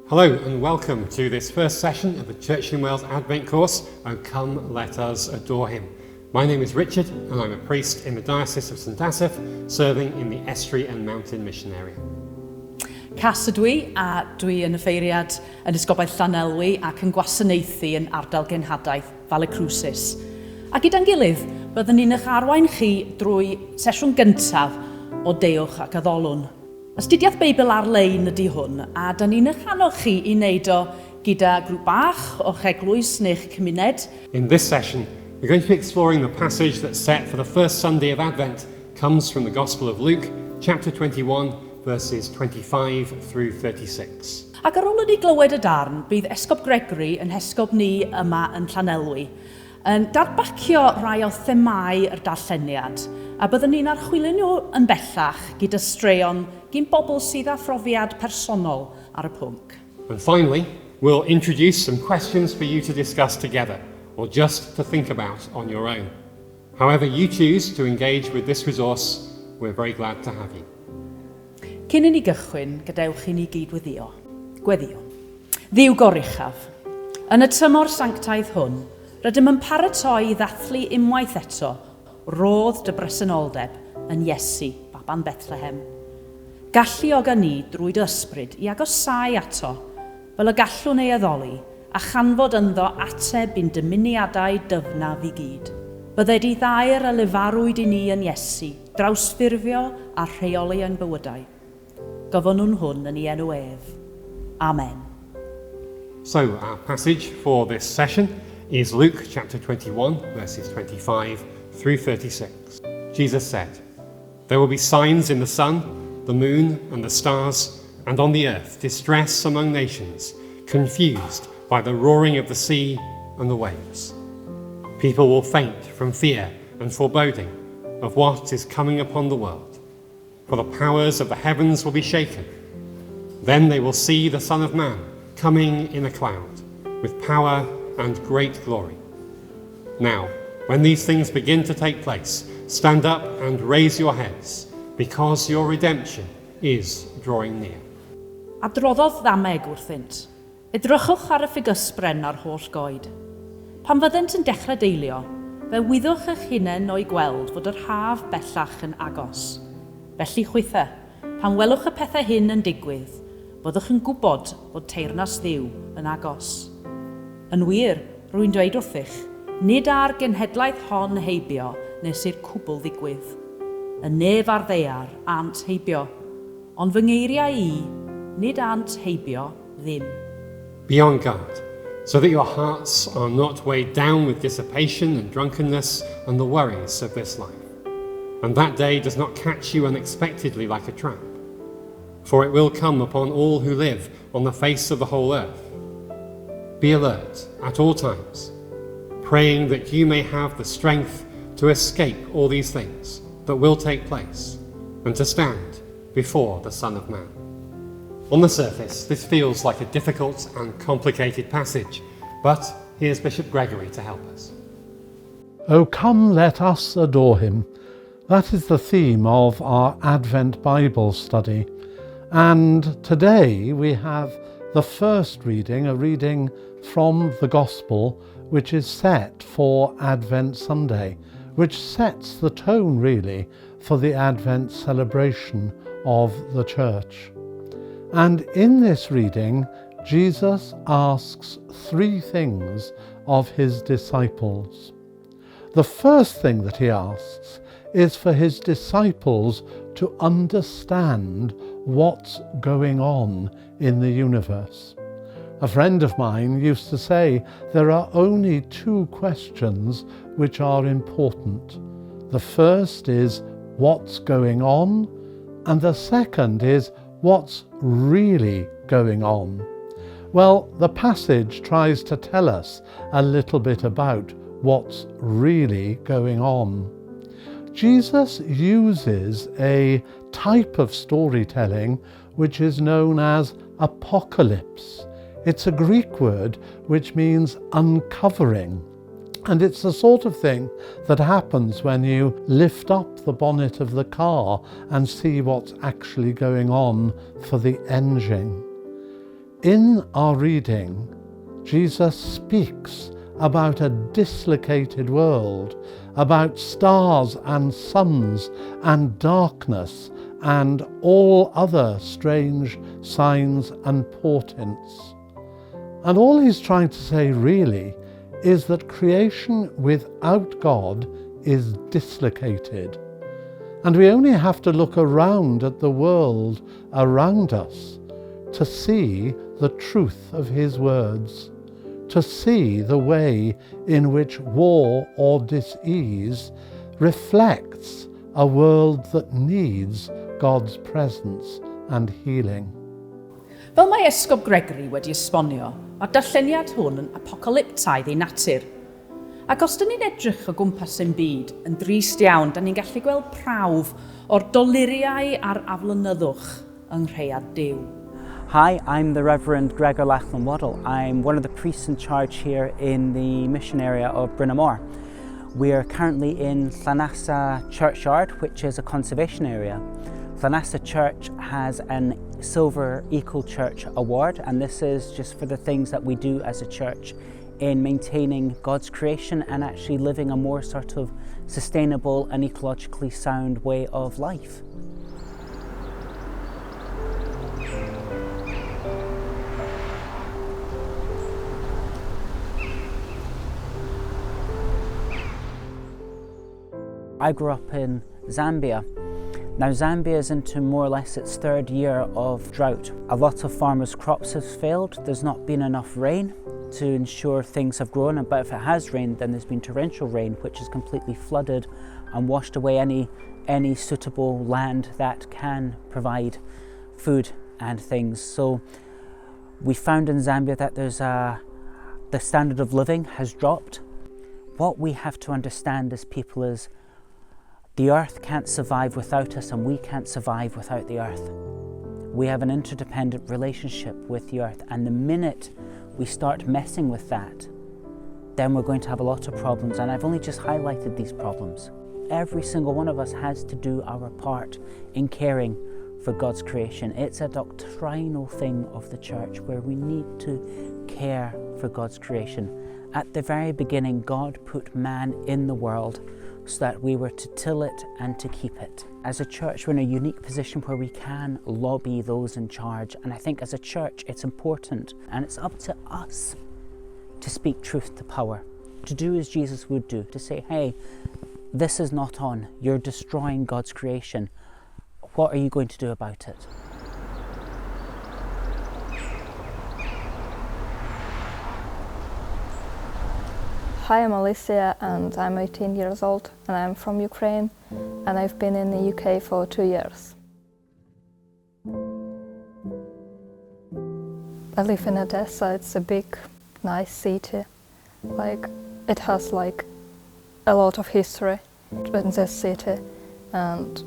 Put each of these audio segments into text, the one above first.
Hello and welcome to this first session of the Church in Wales Advent course, O Come Let Us Adore Him. My name is Richard and I'm a priest in the Diocese of St Asaph, serving in the Estuary and Mountain Mission Area. Cas ydw i, a dwi yn offeiriad yn Esgobaeth Llanelwy ac yn gwasanaethu yn ardal genhadaeth Vale Crucis. A gyda'n gilydd, byddwn ni'n eich arwain chi drwy sesiwn gyntaf o Deuwch ac Addolwn. Astudiaeth Beibl ar-lein ydy hwn, a 'da ni'n eich annog chi i wneud o gyda grŵp bach o'ch eglwys neu'ch cymuned. In this session, we're going to be exploring the passage that's set for the first Sunday of Advent comes from the Gospel of Luke, chapter 21, verses 25 through 36. Ac ar ôl i ni glywed y darn, bydd Esgob Gregory yn hesgob ni yma yn Llanelwy, yn dadbacio rhai o themâu yr darlleniad, a byddwn ni'n archwilio nhw yn bellach gyda straeon gyn bobl sydd â phrofiad personol ar y pwnc. And finally, we'll introduce some questions for you to discuss together, or just to think about on your own. However you choose to engage with this resource, we're very glad to have you. Cyn i ni gychwyn, gadewch i ni gyd-weddïo. Gweddïo. Dduw goruchaf, yn y tymor sanctaidd hwn, rydym yn paratoi i ddathlu unwaith eto rodd dy bresenoldeb yn Iesu, baban Bethlehem. Galluoga ni drwy dy ysbryd i agosáu ato, fel y gallwn ei addoli, a chanfod ynddo ateb i'n dymuniadau dyfnaf i gyd. Bydded i ddair a lefarwyd i ni yn Iesu, drawsffurfio a rheoli ein bywydau. Gofynnwn hwn yn ei enw ef. Amen. So, our passage for this session is Luke chapter 21, verses 25 through 36. Jesus said, There will be signs in the sun, the moon, and the stars, and on the earth distress among nations, confused by the roaring of the sea and the waves. People will faint from fear and foreboding of what is coming upon the world, for the powers of the heavens will be shaken. Then they will see the Son of Man coming in a cloud, with power and great glory. Now, when these things begin to take place, stand up and raise your heads, because your redemption is drawing near. Adroddodd ddameg wrthynt. Edrychwch ar y ffigysbren a'r holl goed. Pan fyddent yn dechrau deilio, fe wyddwch eich hunain o'u gweld fod yr haf bellach yn agos. Felly chwithe, pan welwch y pethau hyn yn digwydd, byddwch yn gwybod fod teyrnas Dduw yn agos. Yn wir, rwy'n dweud wrthych, nid â'r genhedlaeth hon heibio nes i'r cwbl ddigwydd. Y nef a'r ddaear ânt heibio, ond fy ngeiriau i, nid ânt heibio ddim. Be on guard, so that your hearts are not weighed down with dissipation and drunkenness and the worries of this life. And that day does not catch you unexpectedly like a trap, for it will come upon all who live on the face of the whole earth. Be alert at all times, praying that you may have the strength to escape all these things that will take place and to stand before the Son of Man. On the surface, this feels like a difficult and complicated passage, but here's Bishop Gregory to help us. Oh, come, let us adore him. That is the theme of our Advent Bible study. And today we have the first reading, a reading from the Gospel, which is set for Advent Sunday, which sets the tone really for the Advent celebration of the Church. And in this reading, Jesus asks three things of his disciples. The first thing that he asks is for his disciples to understand what's going on in the universe. A friend of mine used to say there are only two questions which are important. The first is what's going on, and the second is what's really going on. Well, the passage tries to tell us a little bit about what's really going on. Jesus uses a type of storytelling which is known as apocalypse. It's a Greek word which means uncovering. And it's the sort of thing that happens when you lift up the bonnet of the car and see what's actually going on for the engine. In our reading, Jesus speaks about a dislocated world, about stars and suns and darkness and all other strange signs and portents. And all he's trying to say really is that creation without God is dislocated. And we only have to look around at the world around us to see the truth of his words, to see the way in which war or dis-ease reflects a world that needs God's presence and healing. Fel mae Esgob Gregory wedi esbonio, mae'r darlleniad hwn yn apocalyptaidd ei natur. Ac os dyn ni'n edrych o gwmpas ein byd yn drist iawn, da ni'n gallu gweld prawf o'r doluriau a'r aflonyddwch yng nghread Duw. Hi, I'm the Reverend Gregor Lachlan Waddell. I'm one of the priests in charge here in the mission area of Bryn Mawr. We are currently in Llanasa Churchyard, which is a conservation area. Llanasa Church has an Silver Eco Church Award, and this is just for the things that we do as a church in maintaining God's creation and actually living a more sort of sustainable and ecologically sound way of life. I grew up in Zambia. Now Zambia is into more or less its third year of drought. A lot of farmers' crops have failed. There's not been enough rain to ensure things have grown, but if it has rained, then there's been torrential rain, which has completely flooded and washed away any suitable land that can provide food and things. So we found in Zambia that the standard of living has dropped. What we have to understand as people is the earth can't survive without us, and we can't survive without the earth. We have an interdependent relationship with the earth, and the minute we start messing with that, then we're going to have a lot of problems, and I've only just highlighted these problems. Every single one of us has to do our part in caring for God's creation. It's a doctrinal thing of the church where we need to care for God's creation. At the very beginning, God put man in the world so that we were to till it and to keep it. As a church, we're in a unique position where we can lobby those in charge. And I think as a church, it's important, and it's up to us to speak truth to power, to do as Jesus would do, to say, hey, this is not on. You're destroying God's creation. What are you going to do about it? Hi, I'm Alicia and I'm 18 years old and I'm from Ukraine and I've been in the UK for 2 years. I live in Odessa. It's a big, nice city. It has a lot of history in this city, and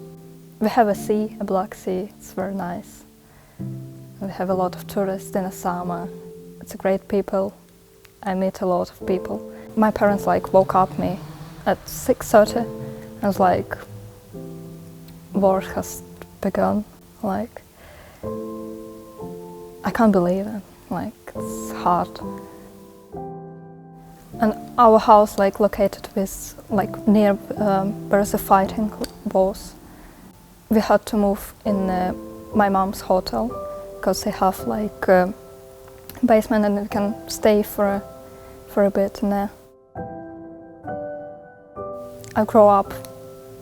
we have a sea, a Black Sea. It's very nice. We have a lot of tourists in the summer. It's a great people. I meet a lot of people. My parents woke up me at 6:30 and was like, war has begun. I can't believe it. It's hard. And our house located with near where the fighting was. We had to move in my mom's hotel because they have a basement and we can stay for a bit in there. I grew up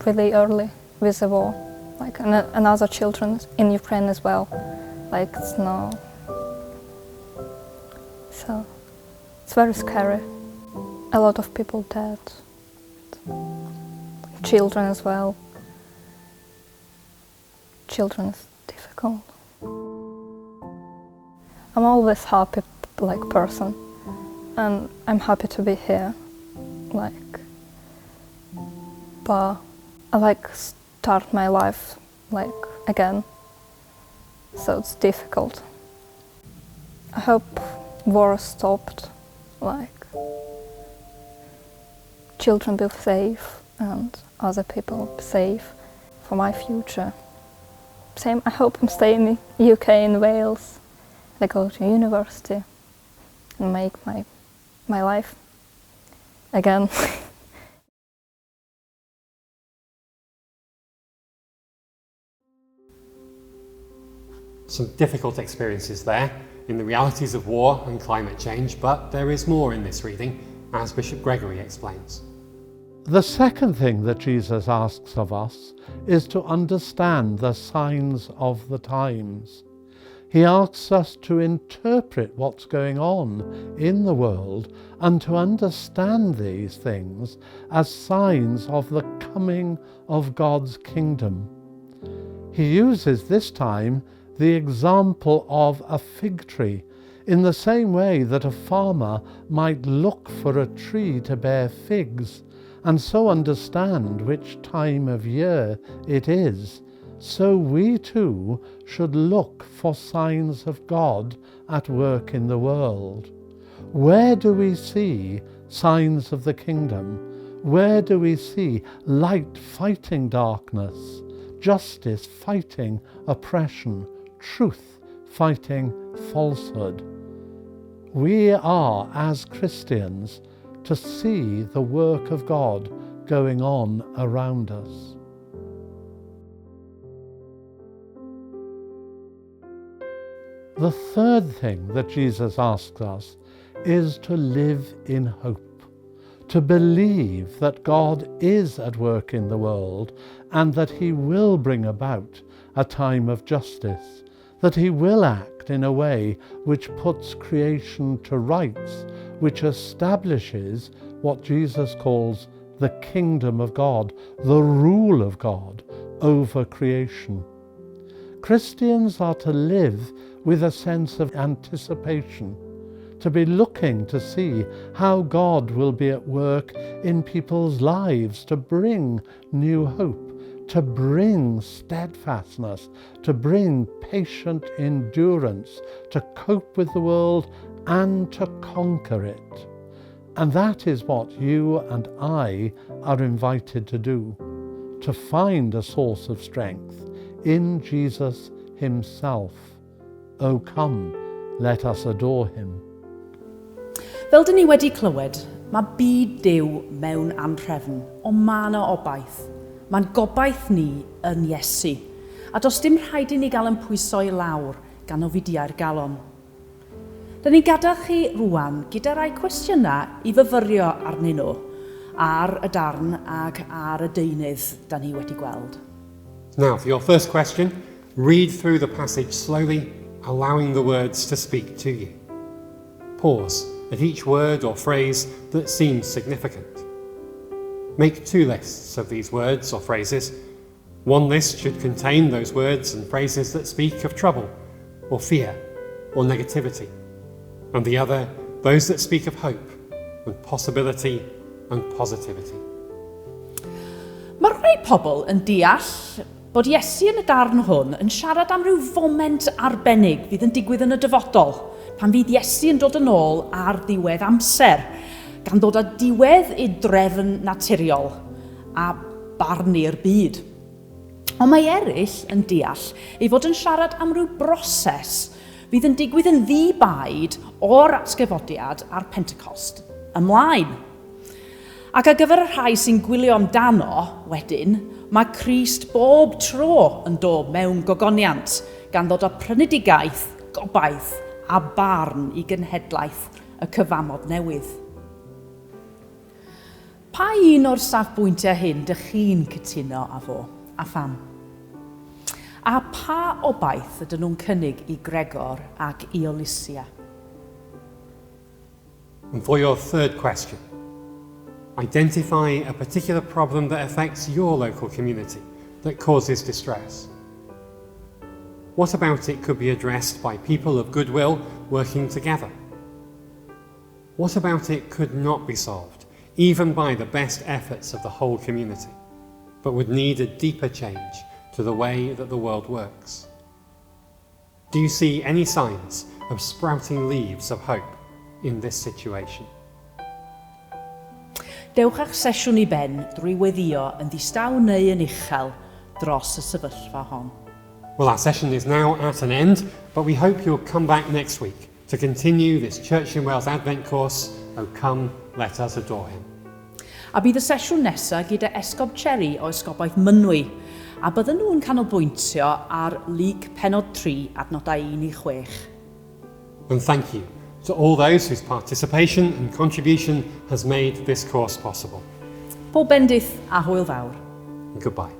really early with the war, and other children in Ukraine as well. Like it's no. So it's very scary. A lot of people dead, children as well. Children is difficult. I'm always happy person, and I'm happy to be here. But I start my life again, so it's difficult. I hope war stopped, children be safe and other people be safe for my future. Same, I hope I'm staying in the UK and Wales They go to university and make my life again. Some difficult experiences there in the realities of war and climate change, but there is more in this reading, as Bishop Gregory explains. The second thing that Jesus asks of us is to understand the signs of the times. He asks us to interpret what's going on in the world and to understand these things as signs of the coming of God's kingdom. He uses this time the example of a fig tree, in the same way that a farmer might look for a tree to bear figs and so understand which time of year it is, so we too should look for signs of God at work in the world. Where do we see signs of the kingdom? Where do we see light fighting darkness, justice fighting oppression, truth fighting falsehood? We are, as Christians, to see the work of God going on around us. The third thing that Jesus asks us is to live in hope, to believe that God is at work in the world and that he will bring about a time of justice, that he will act in a way which puts creation to rights, which establishes what Jesus calls the kingdom of God, the rule of God over creation. Christians are to live with a sense of anticipation, to be looking to see how God will be at work in people's lives to bring new hope, to bring steadfastness, to bring patient endurance, to cope with the world and to conquer it. And that is what you and I are invited to do, to find a source of strength in Jesus himself. O come, let us adore him. Fel dyn ni wedi clywed, mae byd Duw mewn anhrefn, ond mae yna obaith. Mae'n gobaith ni yn Iesu. A does dim rhaid i ni gael yn pwyso i lawr gan ofidiau'r galon. Dyn ni'n gadael chi rwan gyda rai cwestiynau i fyfyrio arnyn nhw ar y darn ac ar y deunydd da ni wedi gweld. Now, for your first question, read through the passage slowly, allowing the words to speak to you. Pause at each word or phrase that seems significant. Make two lists of these words or phrases. One list should contain those words and phrases that speak of trouble or fear or negativity, and the other, those that speak of hope and possibility and positivity. Mae rhai pobl yn deall bod Iesu yn y darn hwn yn siarad am ryw foment arbennig fydd yn digwydd yn y dyfodol, pan fydd Iesu yn dod yn ôl ar ddiwedd amser, gan ddod â diwedd i drefn naturiol a barnu'r byd. Ond mae eraill yn deall ei fod yn siarad am ryw broses fydd yn digwydd yn ddi-baid o'r atgyfodiad a'r Pentecost ymlaen. Ac ar gyfer y rhai sy'n gwylio amdano wedyn, mae Crist bob tro yn dod mewn gogoniant, gan ddod â prynedigaeth, gobaith a barn i genhedlaeth y cyfamod newydd. Pa un o'r safbwyntiau hyn dych chi'n cytuno â fo, a pham? A pa obaith ydyn nhw'n cynnig i Gregor ac i Olisia? And for your third question, identify a particular problem that affects your local community, that causes distress. What about it could be addressed by people of goodwill working together? What about it could not be solved, even by the best efforts of the whole community, but would need a deeper change to the way that the world works? Do you see any signs of sprouting leaves of hope in this situation? Dewch â'ch sesiwn i ben drwy weddio yn ddistaw neu yn uchel dros y sefyllfa hon. Well, our session is now at an end, but we hope you'll come back next week to continue this Church in Wales Advent course, O Come, Let Us Adore Him. A bydd y sesiwn nesaf gyda Esgob Cherry o Esgobaeth Mynwy, a bydden nhw'n canolbwyntio ar Luc pennod 3 adnodau 1 i 6. And thank you to all those whose participation and contribution has made this course possible. Pob bendith a hwyl fawr. And goodbye.